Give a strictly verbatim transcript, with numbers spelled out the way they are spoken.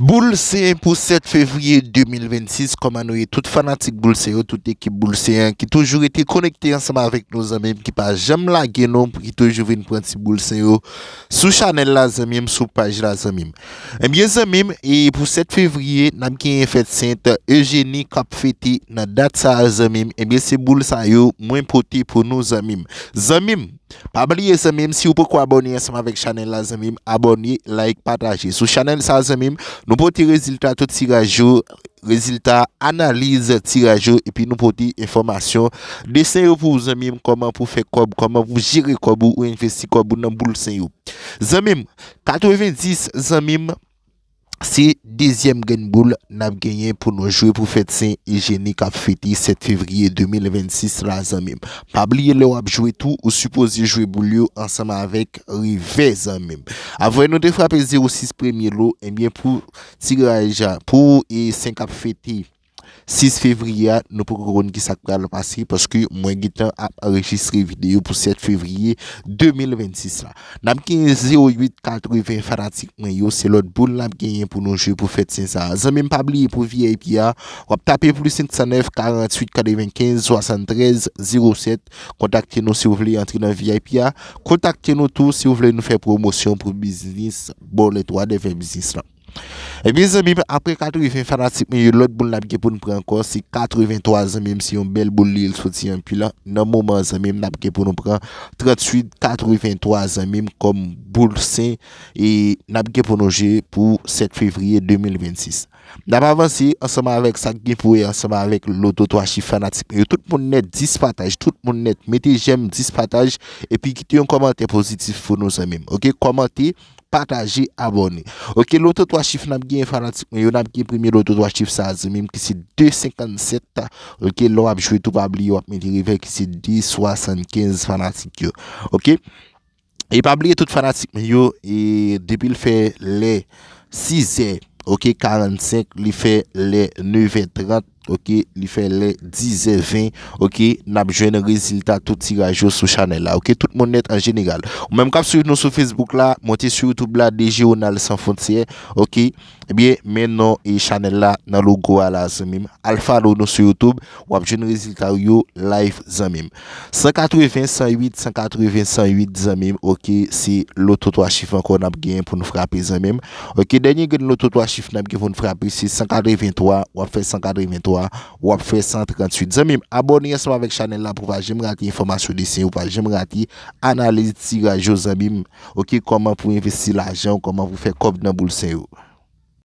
Boul Sen pou sèt fevriye de mil vennsis, kòman nou ye tout fanatik Boul Sen yo, tout ekip Boul Sen an ki toujou rete konekte ansanm avèk nou zanmi m, ki pa janm lage nou, ki toujou vin pran ti Boul Sen yo sou chanèl la zanmi m, sou paj la zanmi m. Ebyen zanmi m, e pou sèt fevriye, n ap genyen fèt sent Ejeni k ap fete nan dat sa a zanmi m. Ebyen se boul sa yo mwen pote pou nou zanmi m. Zanmi m, pa bliye zanmi m, si w poko abòne ansanm avèk chanèl la zanmi m, abòne, like, pataje. Sou chanèl sa a zanmi m, nou pote rezilta tout tiraj yo, rezilta analiz tiraj yo, epi nou pote enfòmasyon desen yo pou ou zanmi m, kòman pou fè kòb, kòman pou jere kòb ou, ou envesti kòb ou nan boul sen yo. Zanmi m, katrevendis zanmi m, se dezyèm grenn boul n ap genyen pou nou jwe pou fèt Sen Ejeni k ap fete sèt fevriye de mil vennsis la zanmi m. Pa bliye lè w ap jwe tou, ou sipoze jwe boul yo ansanm avèk revè zanmi m. Apre nou te frape zewo sis premye lo, ebyen pou tiraj a, pou e Sen k ap fete sis fevriye a, nou poko konn kisa k pral pase, paske mwen gentan ap anrejistre videyo pou sèt fevriye de mil vennsis la. N ap genyen zewo uit katreven fanatik mwen yo, se lòt boul n ap genyen pou nou jwe pou fèt Sen sa a. Zanmi m, pa bliye pou V I P a, w ap tape plis senk san nèf, karant uit, katrevenkenz, swasanntrèz, zewo sèt. Kontakte nou si w vle antre nan V I P a. Kontakte nou tou si w vle nou fè pwomosyon pou biznis, bòlèt, whatever biznis lan. Ebyen zanmi m, apre katreven fanatik mwen yo, lòt boul n ap gen pou n pran ankò se katreventwa zanmi m, se yon bèl boul li ye, l soti anpil. Nan moman zanmi m, n ap gen pou nou pran tranntuit katreventwa zanmi m kòm boul sen, e n ap gen pou nou jwe pou sèt fevriye de mil vennsis. N ap avanse ansanm avèk sa k gen pou wè ansanm avèk loto twa chif fanatik mwen yo. Tout moun nèt dis pataj, tout moun nèt mete jèm, dis pataj, epi kite yon kòmantè pozitif pou nou zanmi m. Oke, kòmante, pataje, abòne. Oke, loto twa chif n ap gen fanatik mwen yo, n ap gen premye loto twa chif sa a zanmi m ki se de senkannsèt. Oke, lè w ap jwe tou pa bliye w ap mete revè ki se de swasannkenz fanatik yo. Oke? E pa bliye tout fanatik mwen yo, e depi l fè lè sizè, oke, karannsenk, li fè lè nevè trant, oke, li fè lè dizè ven, oke, n ap jwenn rezilta tout tiraj yo sou chanèl la, oke, tout moun nèt an jeneral. Ou menm k ap swiv nou sou Facebook la, monte sou YouTube la, D J Ronald Sans Frontières, oke, ebyen, men non e chanèl la nan logo a la, zanmi m. Al follow nou sou YouTube, w ap jwenn rezilta yo live, zanmi m. San katreven, san uit, san katreven, san uit, zanmi m. Oke, se loto twa chif ankò n ap genyen pou n frape, zanmi m. Oke, dènye grenn loto twa chif n ap gen pou n frape, se san katreventwa, w ap fè san katreventwa, w ap fè san tranntuit. Zanmi m, abòne ansanm avèk chanèl la pou w pa janm rate enfòmasyon desen yo, w pa janm rate analiz tiraj yo, zanmi m. Oke, kòman pou envesti lajan w, kòman pou fè kòb nan boul sen yo.